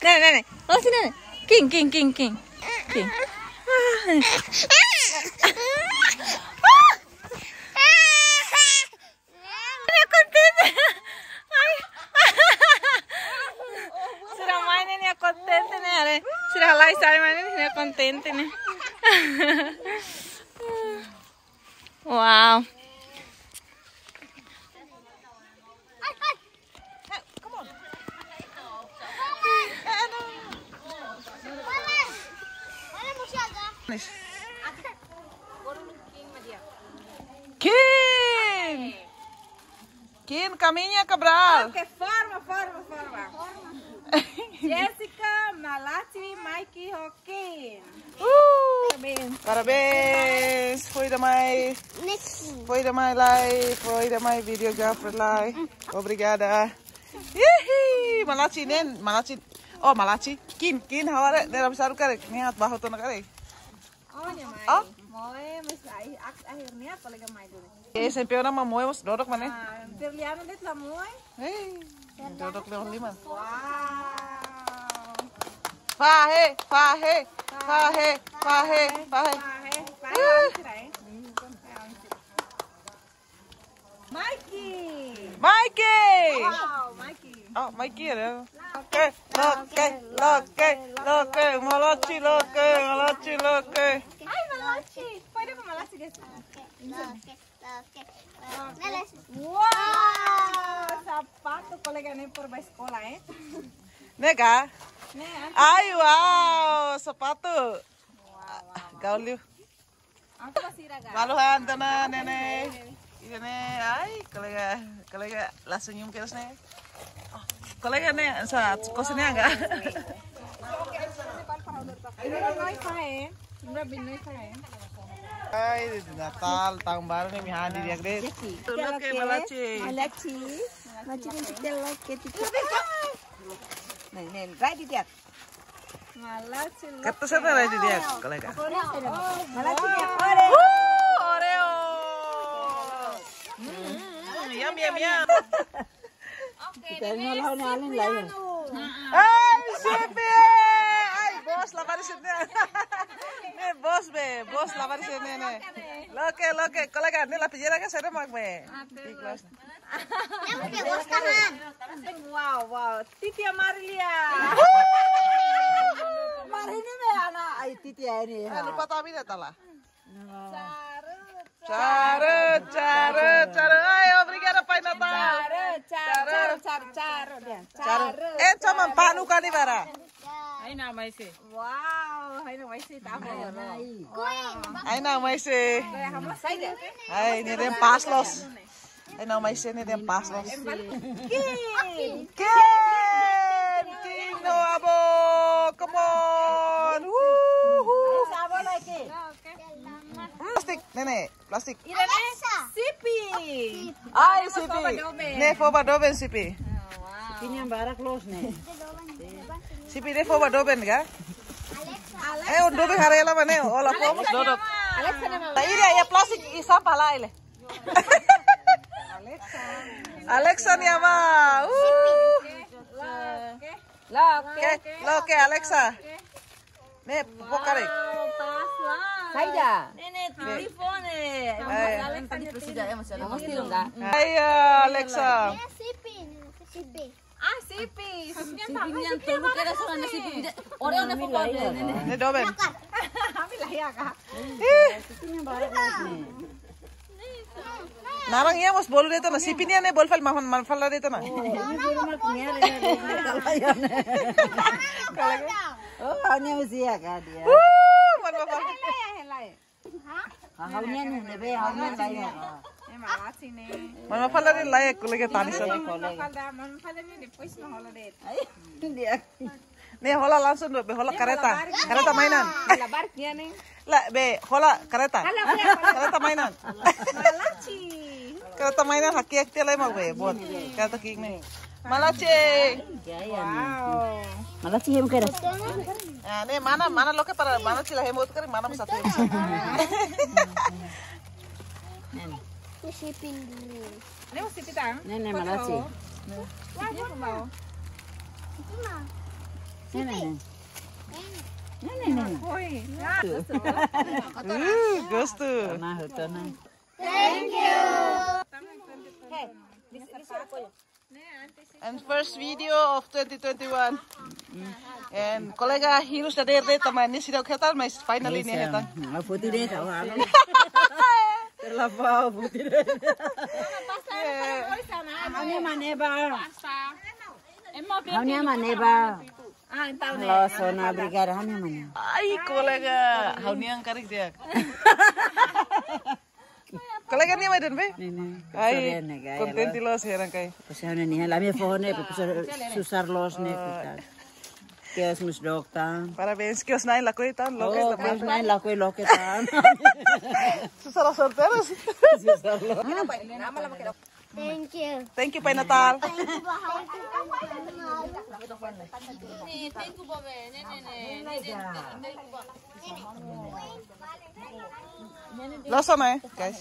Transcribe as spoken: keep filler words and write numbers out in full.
Ne'e, ne'e, ne'e. Oh, sini, ne'e. King, king, king, king. King. Ah, ne'e. Ne'e kontente. Ai. Sira mai ne'e, ne'e kontente ne'e, are. Sira halai sai mai ne'e, ne'e kontente ne'e. Wow. Kin! Kin, caminha, Cabral. Oke, forma, forma, forma. Jessica, Malachi, Mikey, ho Kin. Uh! Parabéns. Parabéns. Foin ida mai. Next. Foin ida mai lai. Foin ida mai videographer lai. Obrigada. Ihi, Malachi ne'e, Malachi. Oh, Malachi. Kin, Kin, hawale, ne'e lam saru kare. Ne'e atu ba hotu ona kare. Oh, ne'e mai. Oh? Moe, mas ai, ak-, akhirnya kolega mai dulu. Eh, S M P ona mak moe mós dodok mak ne'e. Ah, Firliana de'it la moe. Hei, dodok leon lima. Wow. Fahe, fahe, fahe, fahe, fahe. Fahe, fahe, fahe. Mikey. Mikey. Wow, Mikey. Oh, Mikey ya. Oke, oke, oke, oke. Malachi, oke, Malachi, oke. Ai, Malachi. Pode ir pra Malachi, guys. Oke, oke. Wow, sapatu kolega ne'e para ba eskola, eh? Ne'e ka? Ne'e, antes. Ai, wow, sapatu. Wow, wow, wow. Gaul liu. Aku masih raga. Malu han tana nene. Ida-ne'e, ai, kolega, kolega langsung nyum keras ne'e. Oh, kolega ne'e, sa, kos ne'e agak. Ai, Natal, tahun baru ne'e, imi han didi'ak de'it. Loke, Malachi. Malachi. Malachi, loke, loke. Ne'e, ne'e, rai didi'ak. Malachi, loke. Kata siapa rai didi'ak, kolega? Malachi, Oreo. Uh, Oreo. Hmm, hmm, hmm, yum, yum, yum. Oke, next, Cipriano. Ai, Cipi. Ai, bos, labarik sini. Ne'e bos be, bos, labarik sini ne'e. Loke, loke, kolega, ne'e lapijera ka sere mak be. Di kelas. Wow, wow. Titia Marilia. Mari ini be ana, ai, Titia ini. Ah, lupa tabi dah tala. Charu, charu, charu. Ai, obrigada, Pai Natal. Charu, charu, charu, charu, charu. Eh, cuma panu kali bara. Ai, nama isi. Wow, ai, nama isi, tamu. Ai, nama isi. Ai, ne'e dehan pas loos. Ai, nama isi ne'e dehan pas loos. King! King! King no abo! Come on! Woohoo! Plastik, ne'e ne'e, plastik. Alexa. Sipi. Ai, Sipi. Ne'e fó ba doben Sipi. Sipi nia barak loos ne'e. Sipi ne'e fó ba doben ka? Eh, o doben haree la mana, o la fó mós dodok. Alexa ne'e. Ida, iha plastik, iha sampah la ele. Alexa nia ba. Uh. Loke. Loke, Alexa. Ne'e pokare. Wow, pas lah. Saida. Ne'e, ne'e, telepon ne'e. Ai. Alexa tadi ne'e presiza, eh, masih ada. Mesti dong, Kak. Ai, Alexa. Sipi, Sipi. Ah, Sipi. Sipi nian tolu kira soalnya Sipi tidak. Ore ore foto ne'e, ne'e. Ne'e doben. Ami la iha ka. Ih. Sipi nia barak loos ne'e. Naran iha mós bolu de'it ona, Sipi nian ne'e bolu fali mahon man fala de'it ona. Oh, ini bolu mak nia re. Oh, hanya usia ka dia. Uh, man fala. Hahau nian ne'e be, hahau nian lain. Eh, Malachi ne'e. Man fala de'it lae, kolega tani sana. Kolega. Man fala ne'e depois mak hola de'it. Ai, dia. Ne'e hola langsung do, be hola kareta. Kareta mainan. Labarik nian ne'e. La, be hola kareta. Kareta mainan. Malachi. Kareta mainan hakiak tiha lai mak be, bon. Kareta ki'ik ne'e. Malachi. Wow. Malachi hem kera. Ah, ne'e mana, mana loke para Malachi la hem outro kare, mana masa tem. Ne'e Sipi. Ne'e Sipi tan? Ne'e, ne'e Malachi. Wah, wah, wah. Itu mah. Ne'e, ne'e, ne'e. Ne'e, ne'e, ne'e. Uh, gostu. Tona, tona. And first video of twenty twenty-one. And kolega hirus dadeer de'it tanba nia seidauk hetan, mas finally nia hetan. Mau foto de'it, kawan. Terlapau foto de'it. Ha'u-nia mane ba. Ha'u-nia mane ba. Loos ona, obrigada, ha'u-nia mane. Ai, kolega, ha'u-nian karik di'ak. Kolega nia mai de'it be? Ne'e, ne'e. Ai, kolega nia, kontente loos heran kai. Pois ha'u-nia, la me fone, pois susar loos ne'e, koitadu. Kios mós dook tan. Parabéns, kios na'in lakohi tan, loke tan. Oh, kios na'in lakohi, loke tan. Susar loos terus. Susar loos. Thank you. Thank you, Pai Natal. Thank you, Pai Natal. Loos ona, eh, guys.